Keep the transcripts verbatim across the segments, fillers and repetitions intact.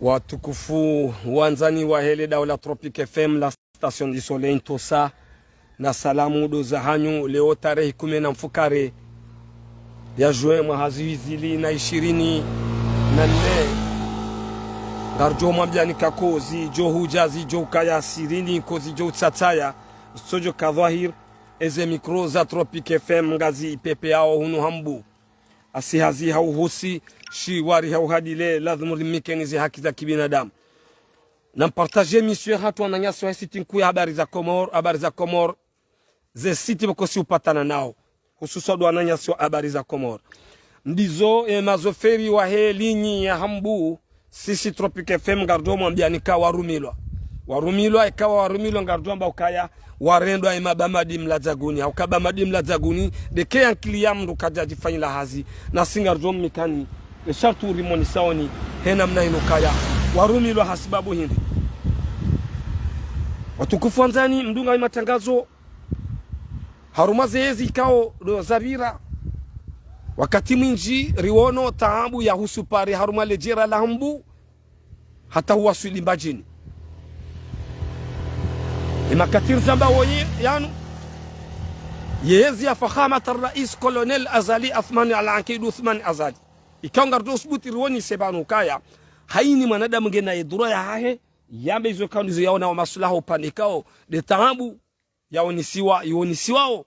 Watukufu wandzani wahe le daula Tropic F M, la station du soleil ntosa, na salamu ndo zahanyu. Leo tarehi kume na mfukare ya juin mwaha zihwi zili na ishirini na nne. Ngaridjo mwambiani ka kozi djo hudja zidjo ukaya sirini, kozi djo utsatsaya, zitsodjo ka dhwahir. Eze mikro za Tropic F M ngazi ipepeyao hunu Hambu. Asi hazi hauhusi, shiwari hauhadile, lazimu rimikeni ze haki za kibinadamu. Na mpartaje émission yahatru wananyasi wa site nkuu ya Habari za Komor, Habari za Komor, ze site pvoko si upatana nao, hususwa ndo wananyasi wa Habari za Komor. Ndizo, e, mazoferi wahe linyi ya Hambu, sisi Tropic F M ngaridjo mwambiani ka warumilwa. Warumilwa, eka warumilwa ngaridjo amba ukaya warendwa e mabamadi mladzaguni. Hauka bamadi mladzaguni, ndeke ya nkili ya mndru kadja djifanyila hazi. Nasi ngaridjo mmikani, e shartu urimonisaoni, he namna inu kaya warumilwa hasibabu hindri. Watukufu wandzani, mdungao e matangazo, harumwa ze yezi ikao ndo zapvira, wakati mwindji riwono taabu yahusu pare harumwa le jera la Hambu, hata huwaswili Mbadjini. E makati rizamba woye yanu, ye yezi ya Fakhamat al-Rais Colonel Azali Athmani, Al-Aqid Uthman Azali. Ikao ngaridjo subuti riwonese pvanu ukaya hayina mwanadamu ngena ye dhwamana yahahe, yambe izo ikao ndizo yaona wa maslaha upande ikao nde taabu yaonesiwa, yaonesiwao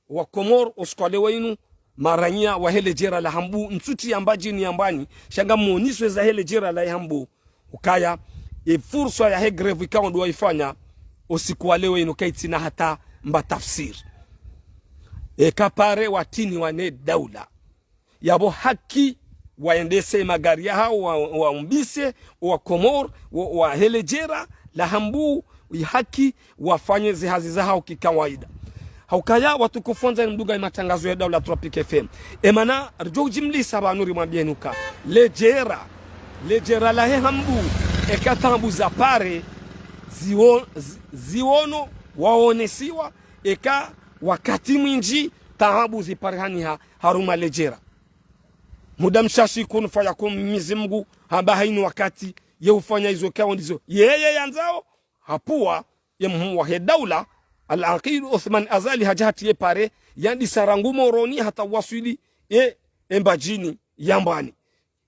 wa Komor o usiku wa leo inu, maranya wahe le jera la Hambu, ntsutsi ya Mbadjini ya Mbwani, sha ngamwonesao zahe le jera la Hambu ukaya e furswa yahe grève ikao ndo waifanya o usiku wa leo inu kaitsina hata mba tafsiri. Eka pare watini wane daula, yapvo haki waendese magari yahao, wa, waumbise wa Komor, wa, wahe le jera la Hambu, i haki wafanye ze hazi zahao kikawaida. Haukaya watukufu wandzani, mdungao e matangazo ya daula Tropic F M, e mana ridjo ujimlisa pvanu rimwambieni uka le jera, le jera lahe Hambu, eka taabu za pare ziwo-, zi-, ziwono, waonesiwa, eka wakati mwindji taabu ziparihaniha harumwa le jera. Muda mshashi, kun fayakun, Mwenyezi Mungu hamba hayina wakati ye ufanya izo ikao ndizo yeye yandzao. Hapvuwa ye mhuu wahe daula, Al-Aqid Uthman Azali, hadja hati ye pare yandisa rangu Moroni hata waswili e, e Mbadjini ya Mbwani.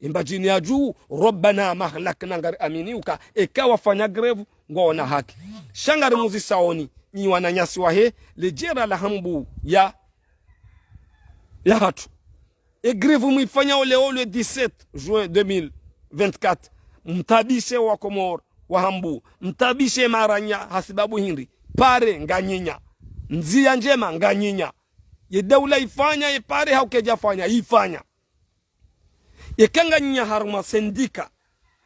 E Mbadjini ya juu, Rabbana ma ahlakna, ngari amini uka eka wafanya grève ngwaona haki. Sha ngari muzisaoni, nyi wananyasi wahe le jera la Hambu ya, yahatru. E grève mwifanyao leo le dix-sept juin deux mille vingt-quatre, mtaabishe wa Komor wa Hambu, mtaabishe maranya hasibabu hindri? Pare nganyinya. Ndziya ndjema nganyinya. Ye daula ifanya, ye pare hau kedjafanya, ifanya. Eka nganyinya harumwa sendika,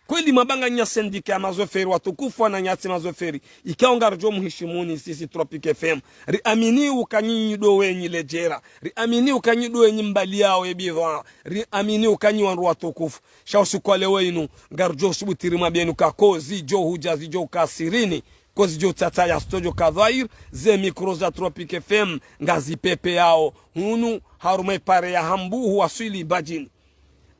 kweli mwamba nganyinya sendika ya mazoferi, watukufu wananyasi mazoferi, ikao ngaridjo muhishimuni sisi Tropic F M. Riamini uka nyi ndo wenyi le jera. Riamini uka nyi ndo wenyi mbaliyao ye bidhwaa. Riamini uka nyi wandru watukufu. Sha usiku wa leo inu, ngaridjo subuti rimwambieni uka kozi djo hudja zidjo uka sirini, kozi djo utsatsaya, zitsodjo ka dhwahir. Ze mikro za Tropic F M ngazipepeyao hunu harumwa e pare ya Hambu huwaswili Mbadjini.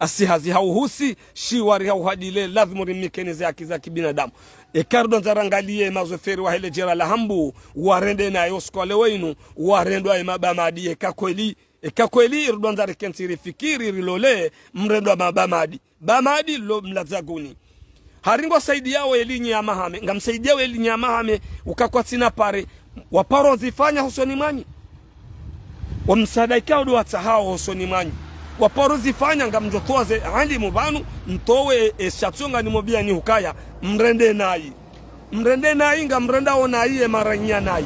Asi hazi hauhusi, shiwari hauhadile, lazimu rimikeni ze haki za kibinadamu. Eka ridjwandza rangaliye mazoferi wahe le jera la Hambu, warende naye o usiku wa leo inu, warendwa e mabamadi, eka kweli, eka kweli ridjwandza rikentsi rifikiri rilole, mrendwa mabamadi. Bamadi lo mladzaguni. Hari ngwasaidiao e linyi ya Mahame, ngamsaidiao e linyi ya Mahame, uka kwatsina pare, waparo zifanya hosoni mwanyu. Wa msaada ikao ndo watsahao hosoni mwanyu, waparo zifanya, ngamdjo towa ze alimu pvanu, mtowe e shatso nganimwambiani ukaya, mrende nayi. Mrende nayi, ngamrendao nayi, e maranya nayi.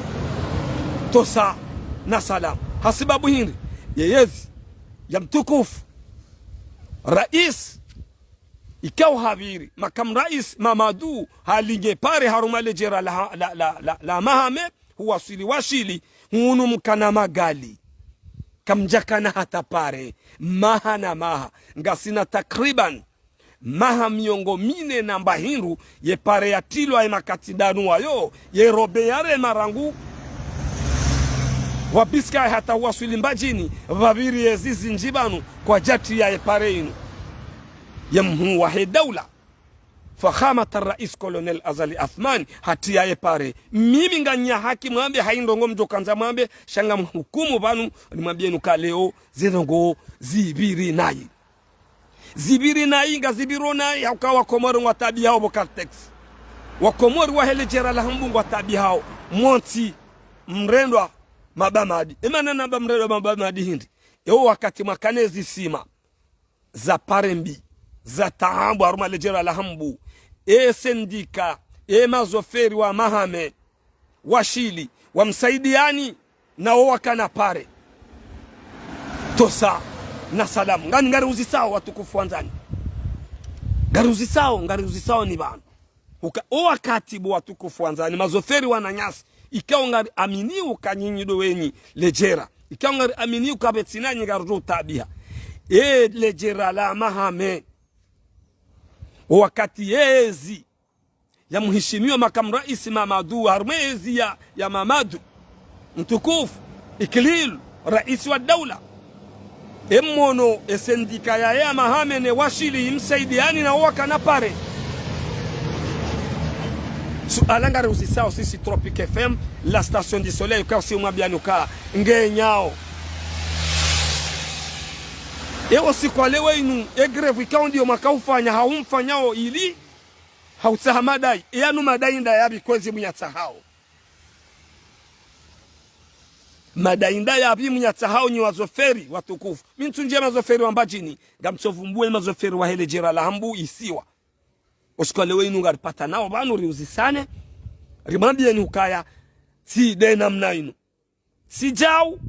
Ntosa na salamu. Hasibabu hindri? Ye yezi ya mtukufu Rais ikao hapviri, makamu rais Mamadou, halinye pare harumwa le jera la, la, la, la, la Mahame, huwaswili washili, hunu mkana magali. Kamdjakana hata pare, maha na maha. Ngasina takriban maha miyongo mine na mba hindru, ye pare yatrilwa e makati ndanu wayo, ye robe yarema rangu wa Biscaye hata huwaswili Mbadjini, pvapviri yezi zindji pvanu kwadjatriya ye pare inu. Ye mhuu wahe daula, Fakhamat Rais Colonel Azali Assoumani, hatriya ye pare. Mimi nganya haki mwambe, hayi ndrongo mdjo kandza mwambe, sha ngamhukumu pvanu, nimwambieni uka leo, zindrongo zipviri nayi. Zipviri nayi, ngazipviro nayi, hauka Wakomori ngwataabihao pvo Caltex. Wakomori wahe le jera la Hambu ngwataabihao. Mwontsi, mrendwa Mabamadi. Emana namba mrendwa Mabamadi hindri. Ewo wakati mwakana ezisima za pare mbi, za taabu harumwa le jera la Hambu. E sendika, e mazoferi wa Mahame, wa Shili, wamsaidiani, na wo wakana pare. Tosa na salamu. Ngani ngariuzisao watukufu wandzani. Ngariuzisao, ngariuzisao ni pvanu. Uka, o wakati bo watukufu wandzani, mazoferi wananyasi, ikao ngariamini uka nyinyi ndo wenyi le jera. Ikao ngariamini uka pvatsina nyi ngaridjo utaabiha. E, le jera la Mahame. O wakati yezi ya mheshimiwa makamu raisi Mamadu, harumwa ezi ya, ya Mamadu mtukufu, ikililu, raisi wa daula. Emono, e sendika ya, ya Mahame ne wa Shili, imsaidiani na wo wakana pare. Suala ngariuzisao sisi Tropic F M, la station du soleil, uka usi mwambiani uka ngenyao. Ewo siku wa leo inu, e grève ikao ndiyo mwaka ufanya, haumfanyao ili hautsaha madai, e yanu madai nda yapvi kwezi mnyatsahao? Madai nda yapvi mnyatsahao nyi wazoferi watukufu? Mi ntsundjia mazoferi wa Mbadjini, ngamtsovumbue mazoferi wahe le jera la Hambu isiwa. Usiku wa leo inu ngaripatana nao pvanu riuzisane, rimwambieni ukaya, tsi nde namna inu. Tsi djau,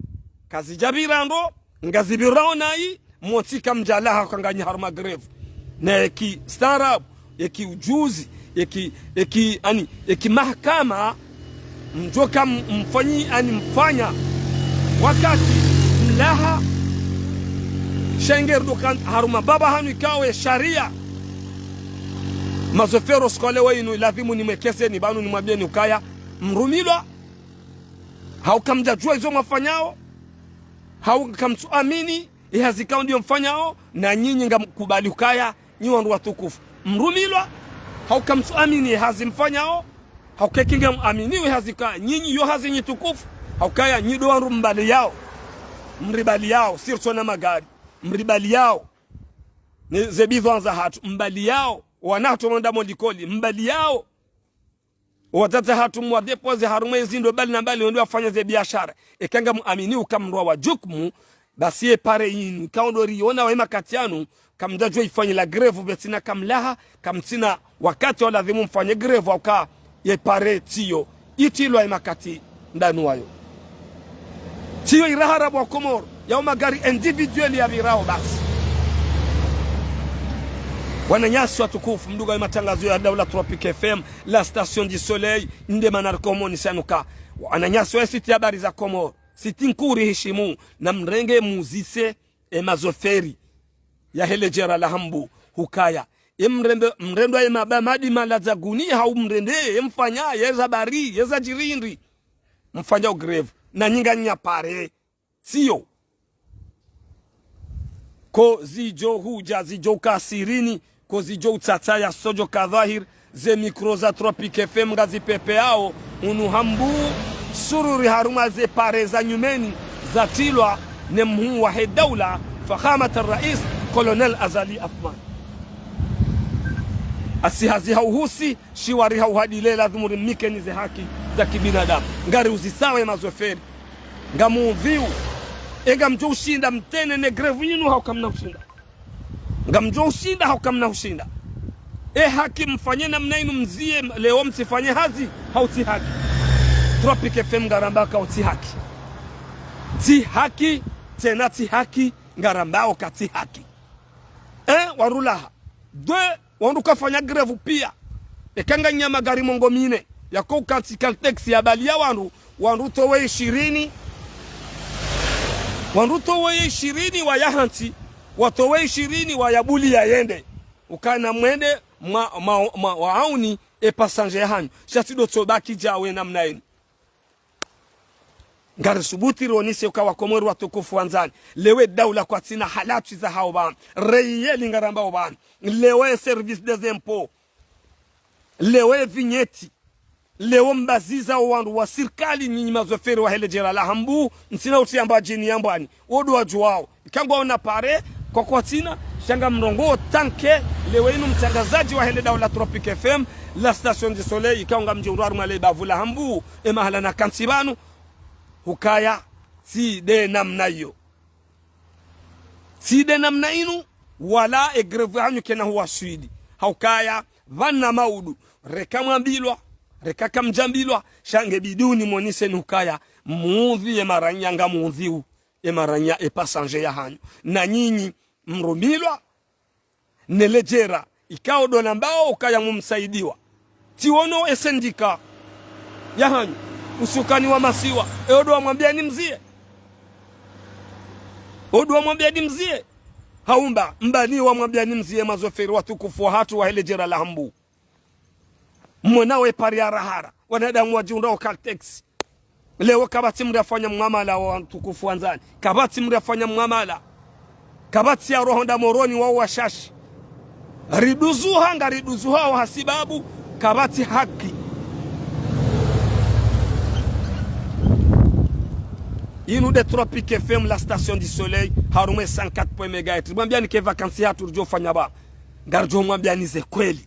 kazidjapvira ndro, ngazipvirao nayi, mwontsi kamdjalaha uka nganyi harumwa grève. Na eki staarabu, eki ujuzi, eki, eki, ani, eki mahakama, mdjoka m-, mfanyi, ani mfanya. Wakati mlaha, sha nge ridjo ka harumwa baba hanu ikao ye sharia. Mazoferi usiku wa leo inu, lazimu nimwekezeni pvanu nimwambieni ukaya, mrumilwa, hauka mdjadjua izo mwafanyao, hauka mtsuamini e hazi ikao ndiyo mfanyao, na nyinyi ngamkubali ukaya, nyi wandru watukufu, mrumilwa, hauka mtsuamini e hazi mfanyao, hauka eka ngamwamini e hazi ka, nyinyi yo hazi nyi tukufu, haukaya nyi ndo wandru mbaliyao, mribaliyao, si ritsona magari, mribaliyao, ne ze bidhwaa zahatru, mbaliyao, wana hatru mwenda mo likoli, mbaliyao. Wadzadze hatru mwadéposé harumwa ezindro mbali na mbali, wende wafanya ze biashara. Eka ngamwamini uka mndru wa jukumu, basi ye pare yinu, ikao ndo riona wa emakati yanu, kamdjadjua ifanyilwa grève, pvatsina kamlaha, kamtsina wakati wa lazimu mfanye grève, hauka ye pare tsiyo itrilwa emakati ndanu wayo. Tsiyo iraha rabu wa Komoro, yao magari individuel yapvirao basi. Wananyasi watukufu, mdungao e matangazo ya Daula Tropic F M, la station du soleil, nde mana rikomonisani uka, wananyasi wa site ya Habari za Komoro, site nkuu rihishimu, namrenge muzise e mazoferi yahe le jera la Hambu, hukaya, e mrembe, mrendwa e Mabamadi Maladzaguni, hau mrende, e mfanya, ye za bari, ye za jirindri. Mfanya o grève, na nyi nganya pare. Tsiyo. Ko zidjo hudja, zidjo uka sirini, ko zidjo utsatsa ya sodjo ka dhwahir, ze mikro za Tropic F M ngazipepeao, unu Hambu, sururi harumwa ze pare za nyumeni, zatrilwa ne mhuu wahe daula, Fakhamat Rais, Colonel Azali Assoumani. Asi hazi hauhusi, shiwari hauhadile, lazimu rimnikeni ze haki za kibinadamu. Ngariuzisao e mazoferi. Ngamuudhiu. E ngamdjo ushinda mtrene ne grève yinu hauka mna ushinda. Ngamdjo ushinda hauka mna ushinda. E haki mfanye namna inu mzie leo mtsifanye hazi, hau tsi haki? Tropic F M ngaramba uka tsi haki. Tsi haki, tsena tsi haki, ngaramba uka tsi haki. Eh, warulaha. Dwe, wandru kafanya grève pia. Eka nganya magari mengo mine, yako ukantsi Caltex yabaliya wandru, wandru towe ishirini. Wandru towe ishirini waya hantsi, watowe ishirini wayabuliya yende. Ukana mwende mwa, mwa, mwa, waauni e passagers yahanyu. Sha tsi ndo tsobaki djawe namna yinu. Ngarisubutu rionese uka Wakomori watukufu wandzani. Leo e daula kwatsina halatwi zahao pvanu. Reyeli ngarambao pvanu. Leo e service des impôts. Leo ye vignette, leo mbaziza wo wandru wa sirikali, nyinyi mazoferi wahe le jera la Hambu, ntsina utsi ya Mbadjini ya Mbwani, wo ndo wadjuwao. Ika ngwaona pare, kwa kwatsina, sha ngamrongoo tanke, leo inu mtrangazadji wahe le daula Tropic F M, la station du soleil, ika ngamdjihundru harumwa le bavu la Hambu, e mahala nakantsi pvanu, hukaya, tsi nde namna iyo. Tsi nde namna inu, wala e grève hanyu kayina huwaswili. Haukaya, pvanu maudu, reka mwambilwa, reka kamdjambilwa, sha nge bidi uni monise ni hukaya, mudhi ye maranya ngamudhiu, ye maranya ye passager ya hanyu. Na nyinyi, mrumilwa, ne le jera, ikao ndo nambao ukaya mumsaidiwa. Tsi wono e syndicat ya hanyu, usukani wa masiwa, e wo ndo wamwambiani mzie. E wo ndo wamwambiani mzie. Hau mba, mba ni wamwambiani mzie mazoferi watukufu wahatru wahe le jera la Hambu. Mwona we pare ya rahara, wanadamu wadjihundrao Caltex. Leo kapvatsi mdru yafanya mwamala wa watukufu wandzani. Kapvatsi mdru yafanya mwamala. Kapvatsi ya roho nda Moroni wao washashi. Riduzuha ngariduzuhao hasibabu kapvatsi haki. Inu nde Tropic F M, la station du soleil, harumwa e cent quatre point un mégahertz. Mwambiani ke vacances hatru ridjofanya pvanu. Ngaridjo mwambiani ze kweli.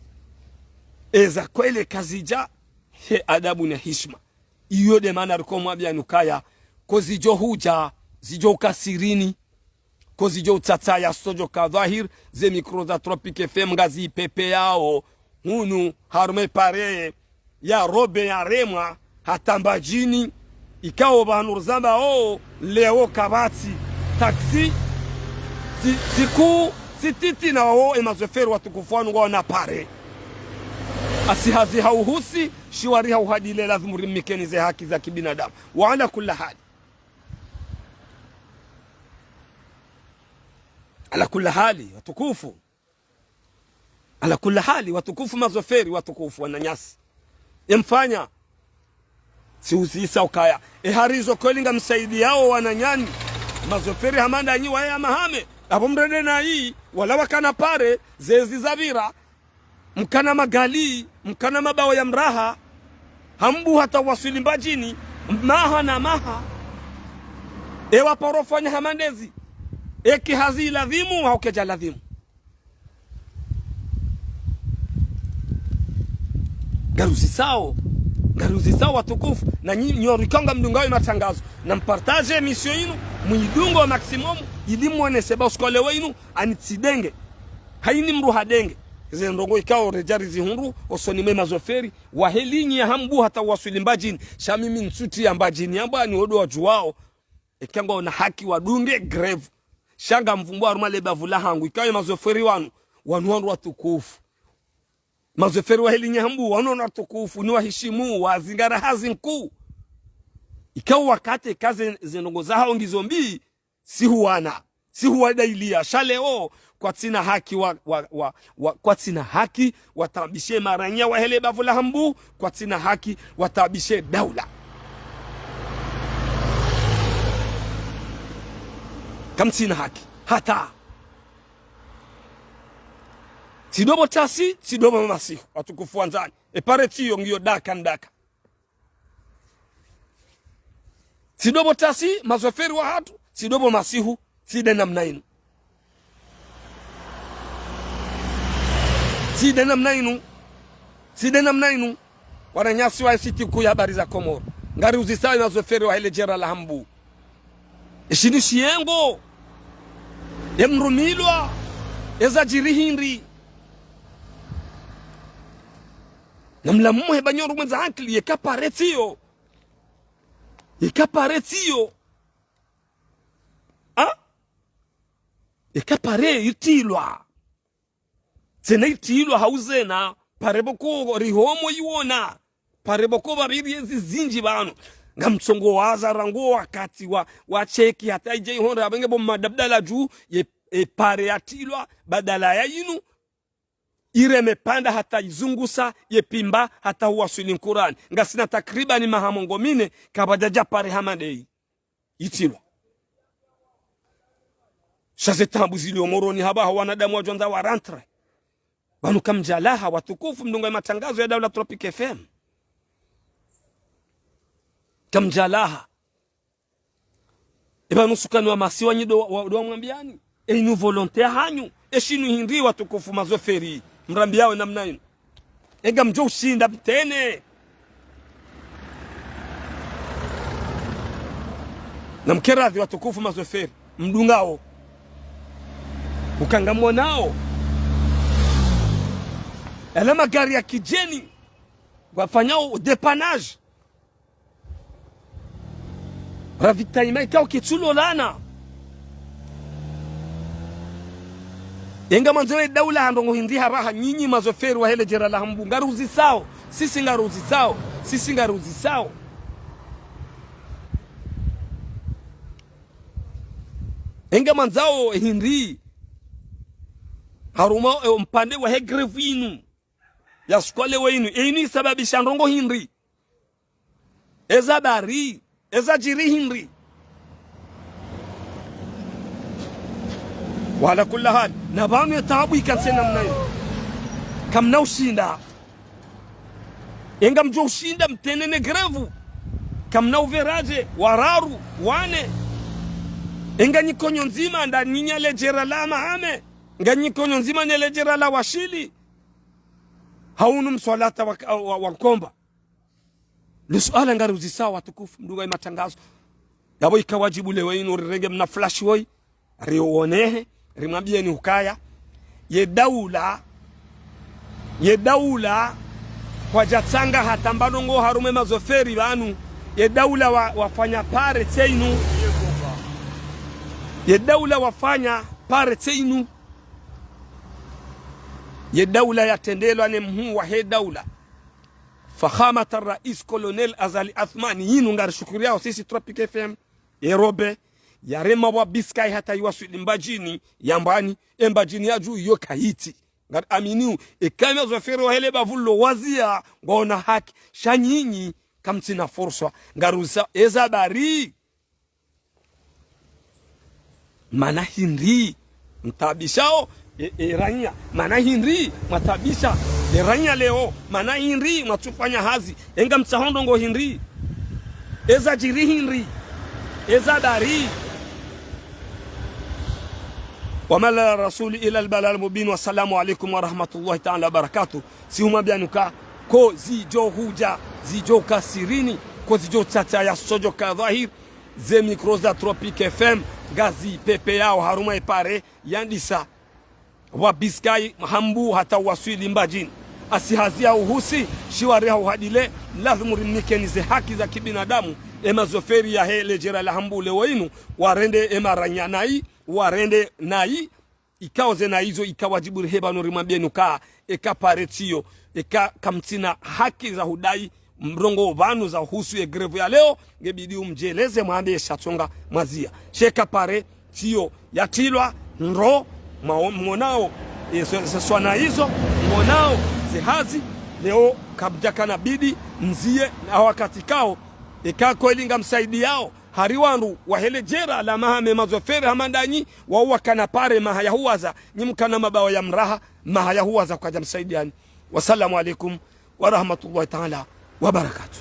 Eza kweli kazidja, he adabu na hishima. Iyo nde mana riko mwambiani ukaya, ko zidjo hudja, zidjo uka sirini, ko zidjo utsatsaya, zitsodjo ka dhwahir, ze micro za Tropic F M ngazipepeyao, hunu, harumwa e pare, ya robe ya remwa, hata Mbadjini, ikao pvanu rizamba o, leo kapvatsi, taxi, zi-, zikuu, zititi na wao e mazoferi watukufu wanu ngwaona pare. Asi hazi hauhusi, shiwari hauhadile lazimu rimnikeni ze haki za kibinadamu. Wa ala kulli hali. Ala kulli hali, watukufu. Ala kulli hali, watukufu mazoferi, watukufu wananyasi. Emfanya, tsi uzisa ukaya. E hari zo kweli ngamsaidiyao wananyani. Mazoferi hama ndanyi waye ya mahame. Apvo mrende na yi, wala wakana pare, zezi zapvira. Mkana magali, mkana mabawa ya mraha, Hambu hata waswili Mbadjini, maha na maha. Ewa paro fanya hama ndezi. Eki hazi ladhimu, hau kedja ladhimu. Ngaruzisao, ngaruzisao watukufu, na nyi-, nyo rikao ngamdungao ye matrangazo. Na mpartage emission inu, mwidunge au maximum, ili mwonese ba usiku wa leo inu, ani tsi ndenge. Haini mdru ha ndenge. Ze ndrongoo ikao redjari zihundru, osoni mwe mazoferi, wahe linyi ya Hambu hata waswili Mbadjini. Sha mimi ntsuti ya Mbadjini, yamba ni wo ndo wadjuwao. Eka ngwaona haki wadunge grève. Sha ngamvumbua harumwa le bavu la hangu. Ikao ye mazoferi wanu, wanu wandru watukufu. Mazoferi wahe linyi ya Hambu, wanu wandru watukufu, ni wahishimu, wazingara hazi nkuu. Ikao wakati eka ze, ze ndrongoo zahao ngizo mbi, si huwana, si huwadailia. Sha leo, kwatsina haki wa, wa, wa, wa, kwatsina haki, wataabishe maranya wahe le bavu la Hambu, kwatsina haki, wataabishe daula. Kamtsina haki, hata. Tsi ndo pvo tasi, tsi ndo pvo masihu, watukufu wandzani. E pare tsiyo ngiyo daka ndaka. Tsi ndo pvo tasi, mazoferi wahatru, tsi ndo pvo masihu, tsi nde namna inu. Tsi nde namna inu. Tsi nde namna inu. Wananyasi wa siti kuu ya habari za Komoro. Ngariuzisao ye mazoferi wahe le jera la Hambu. Eshinu shiyengo. Ye mrumilwa. Eza djiri hindri. Na mlamuhe ba nyi wandru mwendza ankili, yeka pare tsiyo. Yeka pare tsiyo. Ha? Yeka pare itrilwa. Tsena itrilwa hau zena, pare pvoko rihomo iwona. Pare pvoko pvapviri yezi zindji pvanu. Ngamtsongo waza rangu wakati wa, wa cheki hata idje ihondre apvenge bo madabdala dju ye, e pare yatrilwa, badala ya inu, ireme panda hata izungusa, ye pimba hata huwaswili Nkurani. Ngasina takribani maha mengo mine, kapvadjadja pare hama ndeyi. Itrilwa. Sha ze taabu zilio Moroni hapvaha wanadamu wadjo andza wa rentré. Pvanu kamdjalaha, watukufu, mdungao ye matangazo ya Daula Tropic F M. Kamdjalaha. Eba nyi sukani wa masiwa nyi ndo wa, ndo wamwambiani. E inu volonté hanyu. E shinu hindri watukufu mazoferi. Mrambiao namna inu. Enga mdjo ushinda mtene. Na mkeradhi watukufu mazoferi. Mdungao. Uka ngamwonao. Yale magari ya kidjeni. Wafanyao dépannage. Ravitaillement ikao kitsulolana. Enga mwandzo ye daula ha ndrongoo hindri ha raha nyinyi mazoferi wahe le djera la Hambu. Ngaruzisao. Sisi ngaruzisao. Sisi ngaruzisao. Enga mwandzao hindri. Harumwa, e, mpande wahe grève inu. Ya suku wa leo inu. E inu isababisha ndrongoo hindri. Eza bari, eza djiri hindri. Wa ala kulli hali, na pvanu ye taabu ikantsi namna iyo. Kamna ushinda. Enga mdjo ushinda mtene ne grève. Kamna uveraje, wararu, wane. Enga nyi konyo ndzima nda nyinyi le djera la Hamahame. Nga nyi konyo ndzima ne le djera la Washili. Haunu mswalata wa, wa, wa Nkomba. Le suala ngaruzisao watukufu, mdungao ye matangazo. Yapvo ika wadjibu leo inu rirenge mna flash woyi, riwonehe, rimwambieni ukaya. Ye daula, ye daula, kwadjatsanga hata mba ndrongoo harumwa ye mazoferi pvanu. Ye daula wa, wafanya pare tse inu. Ye daula wafanya pare tse inu. Ye daula yatrendelwa ne mhuu wahe daula. Fakhamat ar-Rais Colonel Azali Assoumani, yinu ngarishukuriao sisi Tropic F M, ye robe, yarema wa Biscaye hata iwaswili Mbadjini, ya Mbwani, e Mbadjini ya dju yo kayitsi. Ngari aminiu, eka ye mazoferi wahe le bavu lo wazia, ngwaona haki, sha nyinyi, kamtsina furswa, ngaruzisao, eza bari. Mana hindri mtaabishao, e, e ranya. Mana hindri mwataabisha, e ranya leo. Mana hindri mwatsufanya hazi. Enga mtsaho ndrongoo hindri. Eza djiri hindri. Eza bari. وما على الرسول إلا البلاغ المبين. والسلام عليكم ورحمة الله تعالى وبركاته. Sihumwambiani uka, ko zidjo hudja, zidjo ka sirini, ko zidjo tsatsa ya sodjo ka dhwahiri, ze micro za Tropic F M, ngazi pepeyao harumwa ye pare, yandisa. Wa Biscaye, Hambu hata waswili Mbadjini. Asi hazi ya uhusi, shiwari ha uhadile, lazimu rimnikeni ze haki za kibinadamu, e mazoferi yahe le djera la Hambu leo inu, warende e maranya nayi, warende nayi, ikao ze na izo, ika wadjibu rihe pvanu rimwambieni uka, eka pare tsiyo, eka kamtsina haki za hudai, mrongoo pvanu za uhusu ye grève ya leo, ngebidi umdjeleze mwambe sha tsonga mwazia. Sha eka pare tsiyo yatrilwa, ndro, mwa-, mwonao, e, ze, ze swana izo, mwonao, ze hazi, leo kamdjaka na bidi, mzie, na wakati kao, eka kweli ngamsaidiao, hari wandru wahe le djera la Hamahame mazoferi hama ndanyi, wao wakana pare maha ya huwaza, nyi mkana mabawa ya mraha, maha ya huwaza kwadja msaidiani. Wassalamu alaikum warahmatullahi taala wabarakatuh.